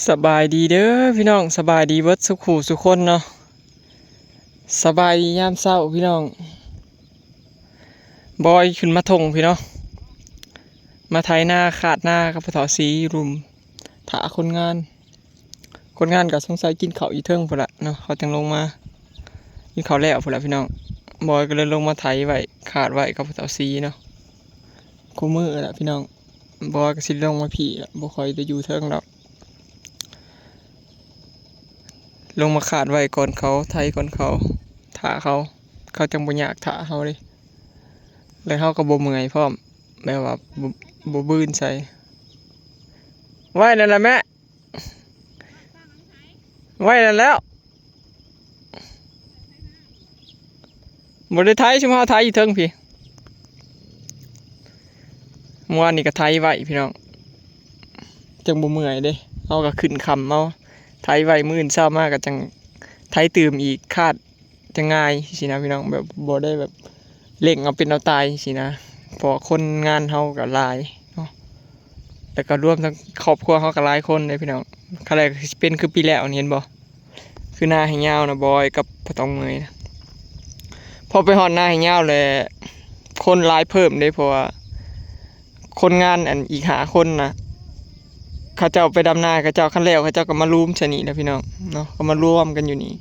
ສະບາຍດີເດີພີ່ນ້ອງ, ສະບາຍດີເບິດສູ່ຄູ່ສູ່ຄົນເນາະ. ສະບາຍດີຍາມເຊົ້າພີ່ນ້ອງ. ບອຍຂຶ້ນມາທົ່ງພີ່ເນາະ, ມາໄຖນາ ຄາດນາກັບພໍ່ເຖົ້າສີຢູ່ລຸ່ມ ຖ້າຄົນງານ. ຄົນງານກໍສົງໄສກິນເຂົ້າຢູ່ເທິງພຸ້ນລະເນາະ, ເຂົາຈັ່ງລົງມາກິນເຂົ້າແລ້ວພຸ້ນລະພີ່ນ້ອງ. ບອຍກໍເລີຍລົງມາໄຖໄວ້ ຄາດໄວ້ກັບພໍ່ເຖົ້າສີເນາະ. ຄູ່ມື້ລະພີ່ນ້ອງ, ບໍ່ວ່າກໍຊິລົງມາພີ້ລະ, ບໍ່ຄ່ອຍໄດ້ຢູ່ເທິງດອກ. ລົງມາຄາດໄວ້ກ່ອນເຂົາ, ໄຖກ່ອນເຂົາ, ຖ້າເຂົາ, ເຂົາຈັ່ງບໍ່ຍາກຖ້າເຮົາເດ້. ແລ້ວເຮົາກໍບໍ່ເມື່ອຍພ້ອມ, ແບບວ່າບໍ່, ບໍ່ບືນໃສ່. ໄວ້ນັ້ນລະແມ່. ໄວ້ນັ້ນແລ້ວ. ບໍ່ໄດ້ໄຖ, ຊຸມເຮົາໄຖຢູ່ເທິງພີ້. ມື້ວານນີ້ກໍໄຖໄວ້ພີ່ນ້ອງ, ຈັ່ງບໍ່ເມື່ອຍເດ້. ເຮົາກໍຂຶ້ນຄ່ຳເອົາ, ໄຖໄວ້, ມື້ອື່ນເຊົ້າມາກໍຈັ່ງໄຖຕື່ມອີກ, ຄາດ ຈະງ່າຍຊີ້ນະພີ່ນ້ອງ, ແບບບໍ່ໄດ້ແບບເລັ່ງເອົາເປັນເອົາຕາຍຊີ້ນະ. ເພາະວ່າຄົນງານເຮົາກໍຫຼາຍເນາະ, ແລ້ວກໍລວມທັງຄອບຄົວເຮົາກໍຫຼາຍຄົນເດ້ພີ່ນ້ອງ. ຄັນແລກຊິເປັນຄືປີແລ້ວນີ້ ເຫັນບໍ່, ຄືນາໃຫ້ຍາວນະ ບອຍກັບພໍ່ຕ້ອງເມີຍນະ. ພໍໄປຮອດນາໃຫ້ຍາວແລ້ວ ຄົນຫຼາຍເພີ່ມເດ້, ເພາະວ່າ ຄົນງານອັນອີກຫ້າຄົນນະ ເຂົາເຈົ້າໄປດຳນາ ເຂົາເຈົ້າ ຄັນແລ້ວເຂົາເຈົ້າກໍມາລວມໃສ່ນີ້ແຫຼະພີ່ນ້ອງເນາະ, ກໍມາລວມກັນຢູ່ນີ້.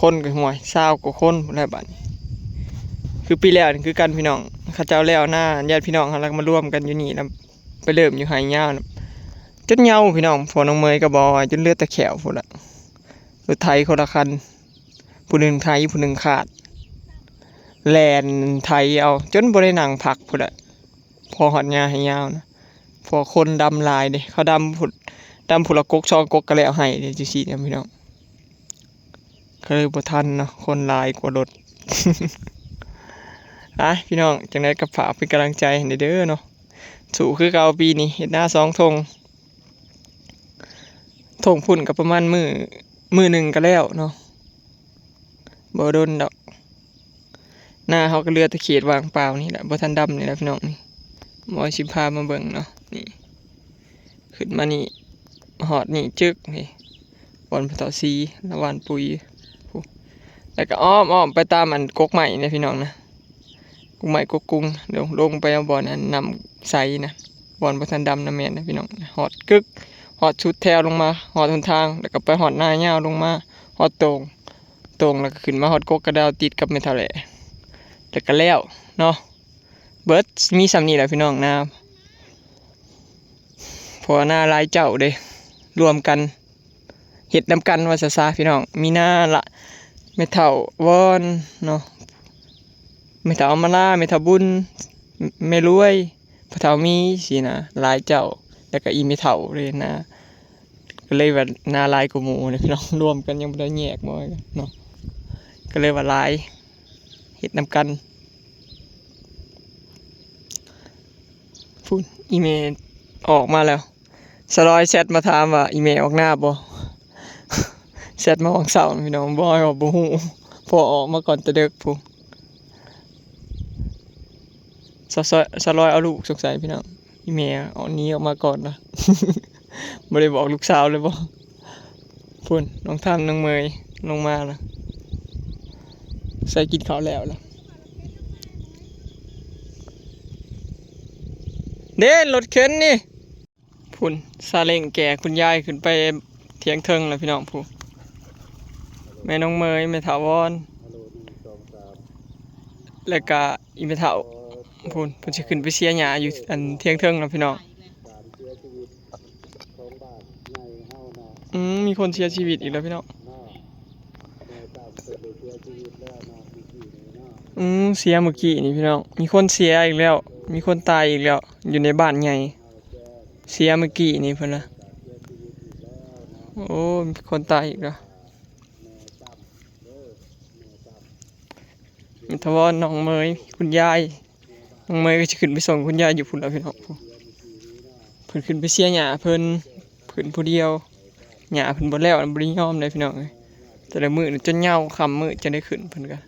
ຄົນກໍ ໂອ້ຍ ຊາວກວ່າຄົນພຸ້ນແຫຼະບາດນີ້. ຄືປີແລ້ວນີ້ຄືກັນພີ່ນ້ອງ, ເຂົາເຈົ້າແລ້ວນາ ຍາດພີ່ນ້ອງເຮົາ ແລ້ວກໍມາລວມກັນຢູ່ນີ້ ແລ້ວໄປເລີ່ມຢູ່ໄຮ່ຍາວນະ ຈົນເຫງົາພີ່ນ້ອງ. ພໍ່ນ້ອງເມຍກໍບອກວ່າຈົນເຫຼືອແຕ່ແຂ້ວພຸ້ນລະ, ລົດໄຖຄົນລະຄັນ, ຜູ້ໜຶ່ງໄຖ ຜູ້ໜຶ່ງຄາດ ແລ່ນໄຖເອົາ ຈົນບໍ່ໄດ້ນັ່ງພັກພຸ້ນລະ. ພໍຮອດຍາໃຫ້ຍາວນະ, ເພາະຄົນດຳຫຼາຍເດ້, ເຂົາດຳພຸ້ນ ດຳພຸ້ນລະກົກສອງກົກກໍແລ້ວໄຮ່ເດ້ ຈັ່ງຊີ້ນະພີ່ນ້ອງ. ກໍເລີຍບໍ່ທັນເນາະ, ຄົນຫຼາຍກວ່າລົດ. ອ່ະ ພີ່ນ້ອງ, ຈັ່ງໃດກໍຝາກເປັນກຳລັງໃຈໃຫ້ແດ່ເດີເນາະ. ສູ້ຄືເກົ່າ, ປີນີ້ເຮັດນາສອງທົ່ງ, ທົ່ງພຸ້ນກໍປະມານມື້ ມື້ໜຶ່ງກໍແລ້ວເນາະ, ບໍ່ດົນດອກ. ນາເຮົາກໍເຫຼືອແຕ່ເຂດວ່າງເປົ່ານີ້ແຫຼະ, ບໍ່ທັນດຳນີ້ແຫຼະພີ່ນ້ອງ. ນີ້ ບອຍຊິພາມາເບິ່ງເນາະ, ນີ້ ຂຶ້ນມານີ້ ຮອດນີ້ຈຶກນີ້ ບ່ອນພໍ່ເຖົ້າສີລະຫວ່ານປຸ໋ຍ ແລ້ວກໍອ້ອມໆໄປຕາມອັນກົກໄມ້ນະພີ່ນ້ອງນະ, ກົກໄມ້ກົກກຸງ ລົງ ລົງໄປເອົາບ່ອນອັນນ້ຳໃສນະ. ບ່ອນບໍ່ທັນດຳນະແມ່ນນະພີ່ນ້ອງ, ຮອດກຶກ ຮອດສຸດແຖວລົງມາ ຮອດຫົນທາງ ແລ້ວກໍໄປຮອດນາຍາວລົງມາ ຮອດໂຕ່ງ ໂຕ່ງ ແລ້ວກໍຂຶ້ນມາຮອດກົກກະດາວ ຕິດກັບແມ່ເຖົ້າແຫຼ້ ແລ້ວກໍແລ້ວເນາະ. ເບິດ ມີສ່ຳນີ້ແຫຼະພີ່ນ້ອງນາ, ເພາະວ່ານາຫຼາຍເຈົ້າເດ້ ລວມກັນ ເຮັດນຳກັນວ່າຊະຊະພີ່ນ້ອງ. ມີນາລະ ແມ່ເຖົ້າວອນເນາະ, ແມ່ເຖົ້າອຳມາລາ, ແມ່ເຖົ້າບຸນ, ແມ່ລວຍ, ພໍ່ເຖົ້າມີຊີ້ນະ ຫຼາຍເຈົ້າ, ແລ້ວກໍອີ່ແມ່ເຖົ້າເດ້ນາ. ກໍເລີຍວ່ານາຫຼາຍກວ່າໝູ່ນະພີ່ນ້ອງ, ລວມກັນຍັງບໍ່ໄດ້ແຍກບໍ່ເນາະ, ກໍເລີຍວ່າຫຼາຍ ເຮັດນຳກັນ. ພຸ້ນ ອີ່ແມ່ອອກມາແລ້ວ. ສະລອຍແຊັດມາຖາມວ່າ ອີ່ແມ່ອອກນາບໍ່? ແຊັດມາຫວ່າງເຊົ້າພີ່ນ້ອງ, ບອຍວ່າບໍ່ຮູ້ ເພາະອອກມາກ່ອນແຕ່ເດິກພຸ້ນ. ສະ ສະ ສະລອຍເອົາລູກສົງໄສພີ່ນ້ອງ, ອີ່ແມ່ອອກ ໜີອອກມາກ່ອນລະ. ບໍ່ໄດ້ບອກລູກສາວເລີຍບໍ່? ພຸ້ນ ນ້ອງທາມ ນ້ອງເມຍລົງມາລະ, ໃສ່ກິນເຂົ້າແລ້ວລະ. ເດ້ ລົດເຂັນນີ້. ພຸ້ນ ຊາເລັງແກ່ຄຸນຍາຍຂຶ້ນໄປທຽງເທິງແລ້ວພີ່ນ້ອງ. ພຸ້ນ ແມ່ນ້ອງເມຍ ແມ່ຖາວອນ ແລ້ວກະອີ່ແມ່ເຖົ້າ. ພຸ້ນ ເພິ່ນຊິຂຶ້ນໄປເຊຍຫຍ້າຢູ່ອັນທຽງເທິງແລ້ວພີ່ນ້ອງ. ອືມ ມີຄົນເສຍຊີວິດອີກແລ້ວພີ່ນ້ອງ. ອືມ ເສຍມື້ກີ້ນີ້ພີ່ນ້ອງ, ມີຄົນເສຍອີກແລ້ວ ມີຄົນຕາຍອີກແລ້ວ ຢູ່ໃນບ້ານໃຫຍ່. ເສຍມື້ກີ້ນີ້ເພິ່ນວ່າ. ໂອ້ ມີຄົນຕາຍອີກແລ້ວ. ແມ່ຖາວອນ ນ້ອງເມຍ ຄຸນຍາຍ, ນ້ອງເມຍກໍຊິຂຶ້ນໄປສົ່ງຄຸນຍາຍຢູ່ພຸ້ນລະພີ່ນ້ອງ. ເພິ່ນຂຶ້ນໄປເຊຍຫຍ້າເພິ່ນ, ຂຶ້ນຜູ້ດຽວ. ຫຍ້າເພິ່ນບໍ່ແລ້ວ ບໍ່ໄດ້ຍອມເດ້ພີ່ນ້ອງເອີຍ. ແຕ່ລະມື້ນີ້ຈົນເຫງົາຄ່ຳມືດຈັ່ງໄດ້ຂຶ້ນເພິ່ນກະ.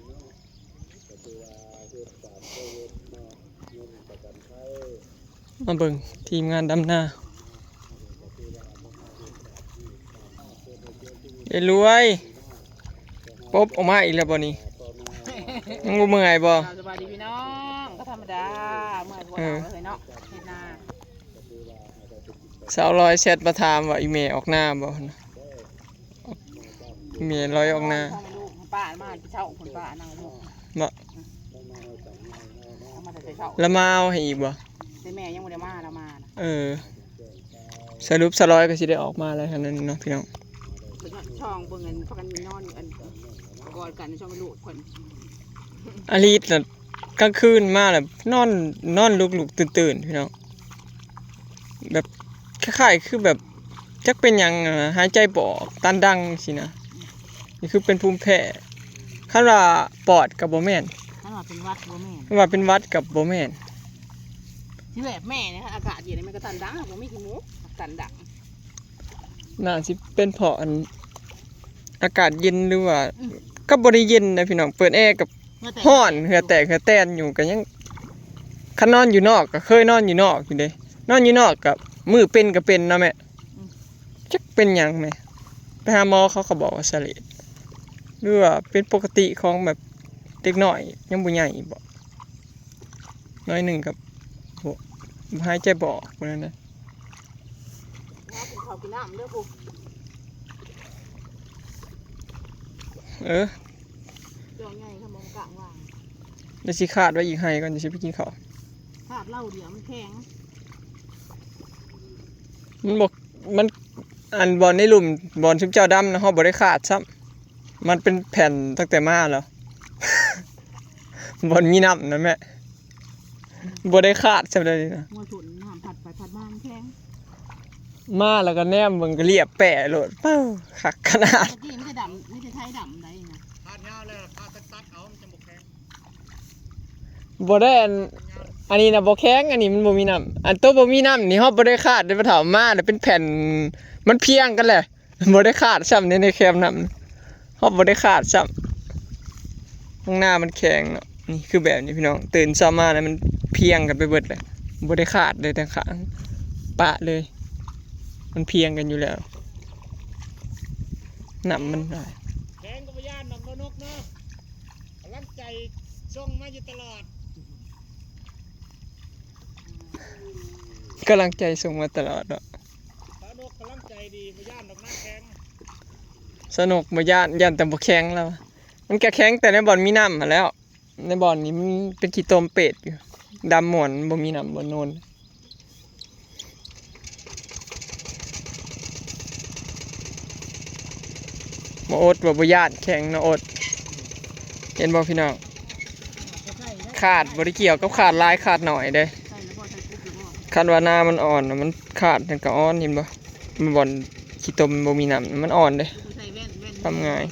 ມາເບິ່ງທີມງານດຳນາ. ຍາຍລວຍ ປົບອອກມາອີກແລ້ວບໍ່ນີ້? ຍັງບໍ່ເມື່ອຍບໍ່? ສະບາຍດີພີ່ນ້ອງ ກໍທຳມະດາ ເມື່ອຍກວ່າເຮົາເລີຍເນາະ ເຮັດນາ. ສາວລອຍແຊັດມາຖາມວ່າ ອີ່ແມ່ອອກນາບໍ່? ແມ່ລອຍອອກນາ ພໍ່ແມ່ລູກ ປ້າມາແຕ່ເຊົ້າພຸ້ນ ປ້ານັ່ງຢູ່ ເນາະ ອືມ ເອົາມາແຕ່ເຊົ້າ ລະມາເອົາໃຫ້ອີກບໍ່? ແຕ່ແມ່ຍັງບໍ່ໄດ້ມາ ລະມານະ ເອີ ສະຫຼຸບສາວລອຍກໍຊິໄດ້ອອກມາແລ້ວຫັ້ນເນາະພີ່ນ້ອງ ເພິ່ນຊ່ອງເບິ່ງ ອັນ ພາກັນນອນ ອັນ ກອດກັນ ຊ່ອງລູກເພິ່ນ ອາລິດນະ ກາງຄືນມາແລ້ວນອນ ນອນລຸກໆຕື່ນໆ ພີ່ນ້ອງ ແບບຄ້າຍໆຄືແບບຈັກເປັນຫຍັງ ຫາຍໃຈບໍ່ອອກ ຕັນດັງຊີ້ນະ ນີ້ຄືເປັນພູມແພ້ ຄັນວ່າປອດກໍບໍ່ແມ່ນ ຄັນວ່າເປັນຫວັດບໍ່ແມ່ນ ຄັນວ່າເປັນຫວັດກໍບໍ່ແມ່ນ ທີ່ແບບແມ່ນີ້ ອາກາດເຢັນມັນກໍຕັນດັງ ບໍ່ມີຂີ້ມູກ ຕັນດັງ ໜ້າຊິເປັນເພາະອັນ ອາກາດເຢັນ ຫຼືວ່າ ອືມ ກໍບໍ່ໄດ້ເຢັນນະພີ່ນ້ອງ ເປີດແອກໍ ເຫື່ອແຕກ ຮ້ອນ ເຫື່ອແຕກເຫື່ອແຕນຢູ່ ກໍຍັງ ຄັນນອນຢູ່ນອກກໍເຄີຍນອນຢູ່ນອກຢູ່ເດ້ ນອນຢູ່ນອກກໍມື້ເປັນກໍເປັນເນາະແມ່ ອືມ ຈັກເປັນຫຍັງແມ່ ໄປຫາໝໍເຂົາກໍບອກວ່າສະເລດ ຫຼືວ່າເປັນປົກກະຕິຂອງແບບເດັກນ້ອຍຍັງບໍ່ໃຫຍ່ບໍ ໜ້ອຍໜຶ່ງກໍ ໂອ້ ຫາຍໃຈບໍ່ອອກ ປະມານນັ້ນ ຫາກິນເຂົ້າກິນນ້ຳເດີພຸ້ນ ເອີ ດອກໃຫຍ່ ຄັນບໍ່ກາງວາງ ດຽວຊິຄາດໄວ້ອີກໃຫ້ກ່ອນ ດຽວຊິໄປກິນເຂົ້າ ຄາດເຫຼົ່າດຽວມັນແຂງ ມັນບໍ່ ມັນ ອັນບ່ອນໃນລຸ່ມ ບ່ອນຊຸມເຈົ້າດຳນະ ເຮົາບໍ່ໄດ້ຄາດຊ້ຳ ມັນເປັນແຜ່ນຕັ້ງແຕ່ມາແລ້ວ ບ່ອນມີນ້ຳນະແມ່ ບໍ່ໄດ້ຄາດຊ້ຳໃດນະ ຫົວຊົນນ້ຳພັດໄປພັດມາມັນແຂງ ມາແລ້ວກໍແນມເບິ່ງກໍລຽບແປະໂລດ ເປ້າ ຄັກຂະໜາດ ຕະກີ້ມີແຕ່ດຳ ມີແຕ່ໄທດຳໃດນະ ຄາດຍາວແລ້ວ ຄາດຕັດໆເອົາ ມັນຈັ່ງບໍ່ແຂງ ບໍ່ໄດ້ ອັນ ອັນນີ້ນະບໍ່ແຂງ ອັນນີ້ມັນບໍ່ມີນ້ຳ ອັນໂຕບໍ່ມີນ້ຳນີ້ ເຮົາບໍ່ໄດ້ຄາດເດ້ ປະເຖົ້າ ມາແລ້ວເປັນແຜ່ນ ມັນພຽງກັນແຫຼະ ບໍ່ໄດ້ຄາດຊ້ຳໃນ ໃນແຄມນ້ຳ ເຮົາບໍ່ໄດ້ຄາດຊ້ຳ ຂ້າງໜ້າມັນແຂງເນາະ ນີ້ຄືແບບນີ້ພີ່ນ້ອງ ຕື່ນເຊົ້າມາແລ້ວມັນພຽງກັນໄປເບິດເລີຍ ບໍ່ໄດ້ຄາດເລີຍ ແຕ່ຂ້າງປະເລີຍ ມັນພຽງກັນຢູ່ແລ້ວ ນ້ຳມັນຫຼາຍ ແຂງກໍບໍ່ຢ້ານດອກ ນ້ອງນົກເນາະ ກຳລັງໃຈສົ່ງມາຢູ່ຕະຫຼອດ ກຳລັງໃຈສົ່ງມາຕະຫຼອດເນາະ ສາວນົກກຳລັງໃຈດີ ບໍ່ຢ້ານດອກນາແຂງ ສາວນົກບໍ່ຢ້ານ ຢ້ານແຕ່ບໍ່ແຂງລາວ ມັນກະແຂງແຕ່ໃນບ່ອນມີນ້ຳຫັ້ນແຫຼ້ວ ໃນບ່ອນນີ້ມັນເປັນຂີ້ຕົມເປດຢູ່ ດຳມ່ວນ ມັນບໍ່ມີນ້ຳບໍ່ໂນນ ໝໍອົດວ່າບໍ່ຢ້ານແຂງເນາະອົດ ເຫັນບໍ່ພີ່ນ້ອງ ຄາດບໍ່ໄດ້ກ່ຽວກັບຄາດຫຼາຍຄາດໜ້ອຍເດ້ ຄັນວ່ານາມັນອ່ອນນະ ມັນຄາດມັນກໍອ່ອນ ເຫັນບໍ່ ມັນບ່ອນຂີ້ຕົມບໍ່ມີນ້ຳ ມັນອ່ອນເດ້ ທຳງ່າຍ.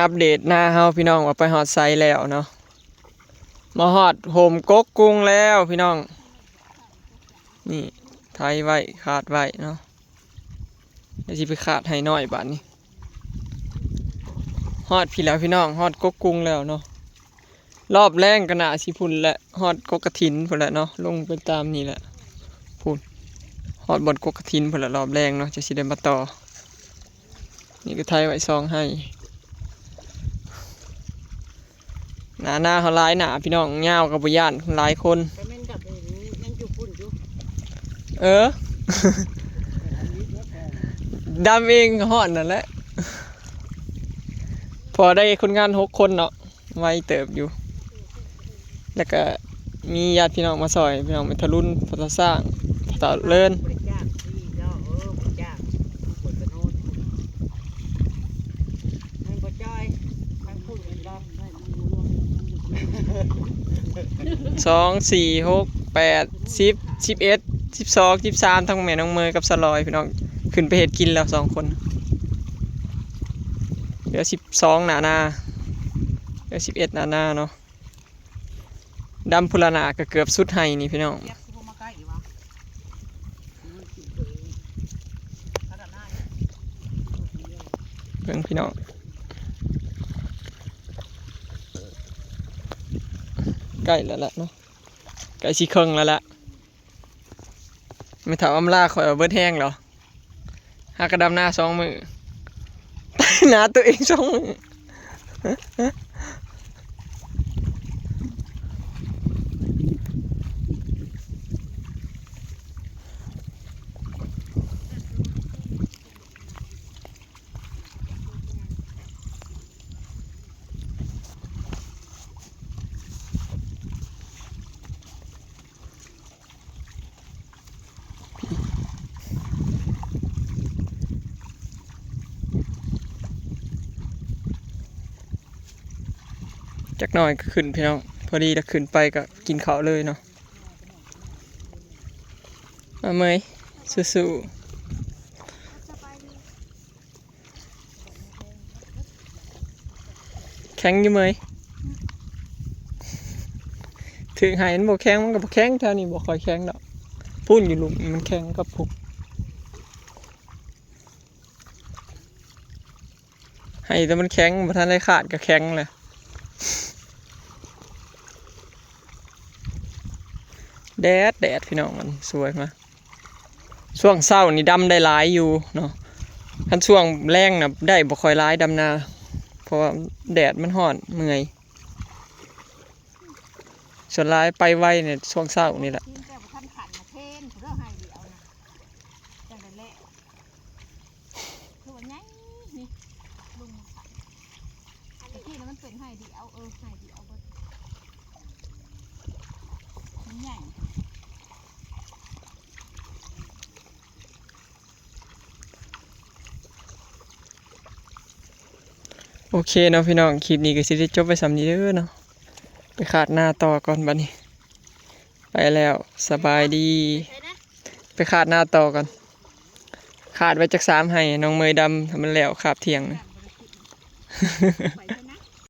ອັບເດດນາເຮົາພີ່ນ້ອງ ວ່າໄປຮອດໃສແລ້ວເນາະ. ມາຮອດໂຮມກົກກຸງແລ້ວພີ່ນ້ອງ. ນີ້ ໄຖໄວ້ ຄາດໄວ້ເນາະ. ດຽວຊິໄປຄາດໄຮ່ນ້ອຍບາດນີ້. ຮອດພີ້ແລ້ວພີ່ນ້ອງ ຮອດກົກກຸງແລ້ວເນາະ. ລອບແລງກໍໜ້າຊິພຸ້ນແຫຼະ ຮອດກົກກະຖິນພຸ້ນແຫຼະເນາະ. ລົງໄປຕາມນີ້ແຫຼະ ພຸ້ນ ຮອດບ່ອນກົກກະຖິນພຸ້ນແຫຼະ ລອບແລງເນາະ ຈະຊິໄດ້ມາຕໍ່. ນີ້ກໍໄຖໄວ້ສອງໄຮ່. ໜ້ານາເຮົາຫຼາຍໜ້າພີ່ນ້ອງ ຍາວກໍບໍ່ຢ້ານ ຫຼາຍຄົນ. ກໍແມ່ນກັບ ຍັງຢູ່ພຸ້ນຢູ່. ເອີ ດຳເອງກໍຮ້ອນນັ້ນແຫຼະ ພໍໄດ້ຄົນງານຫົກຄົນເນາະ ໄວເຕີບຢູ່. ແລ້ວກະມີຍາດພີ່ນ້ອງມາຊ່ອຍ ພີ່ນ້ອງແມ່ທະລຸນ ພໍ່ຕາຊ້າງ ພໍ່ຕາເລີນ. ສອງ ສີ່ ຫົກ ແປດ ສິບ ສິບເອັດ ສິບສອງ ສິບສາມ ທັງແມ່ນ້ອງເມຍກັບສາວລອຍ ພີ່ນ້ອງ ຂຶ້ນໄປເຮັດກິນແລ້ວສອງຄົນ. ເຫຼືອສິບສອງໜ້ານາ ເຫຼືອສິບເອັດໜ້ານາເນາະ. ດຳພຸລະນາກໍເກືອບສຸດໄຮ່ນີ້ພີ່ນ້ອງ. ເບິ່ງພີ່ນ້ອງ ໃກ້ແລ້ວລະເນາະ ໃກ້ຊິເຄິ່ງແລ້ວລະ. ແມ່ເຖົ້າອຳລາຂ້ອຍວ່າເບິດແຮງແລ້ວ. ຫາກະດຳນາສອງມື້ ຕາຍໜາໂຕເອງສອງມື້. ຈັກໜ້ອຍກໍຂຶ້ນພີ່ນ້ອງ ພໍດີລະຂຶ້ນໄປກໍກິນເຂົ້າເລີຍເນາະ. ມາເມຍ ສູ້ໆ. ແຂງຢູ່ເມຍ ຖືກໄຫ້ມັນບໍ່ແຂງ ມັນກໍບໍ່ແຂງ ແຖວນີ້ບໍ່ຄ່ອຍແຂງດອກ. ພຸ້ນຢູ່ລຸ່ມມັນແຂງກັບພຸ້ນ ໄຫ້ແຕ່ມັນແຂງ ບໍ່ທັນໄດ້ຄາດກໍແຂງແລ້ວ. ແດດ ແດດ ພີ່ນ້ອງ ມັນສວຍມາ. ຊ່ວງເຊົ້ານີ້ດຳໄດ້ຫຼາຍຢູ່ເນາະ ຄັນຊ່ວງແລງນະໄດ້ບໍ່ຄ່ອຍຫຼາຍດຳນາ ເພາະວ່າແດດມັນຮ້ອນເມື່ອຍ. ສ່ວນຫຼາຍໄປໄວນີ້ຊ່ວງເຊົ້ານີ້ແຫຼະ. ຄືວ່າໃຫຍ່ນີ້ ລຸງມັນຂາຍ ແຕ່ກີ້ນະມັນເປັນໄຮ່ດຽວ ເອີ ໄຮ່ດຽວເບິດ ມັນໃຫຍ່. ໂອເຄເນາະພີ່ນ້ອງ ຄລິບນີ້ກໍຊິໄດ້ຈົບໄວ້ສ່ຳນີ້ເດີເນາະ ໄປຄາດນາຕໍ່ກ່ອນບັດນີ້ ໄປແລ້ວ ສະບາຍດີ. ໄປຄາດນາຕໍ່ກ່ອນ ຄາດໄວ້ຈັກສາມໄຮ່ ນ້ອງເມຍດຳໃຫ້ມັນແລ້ວຄາບທ່ຽງ.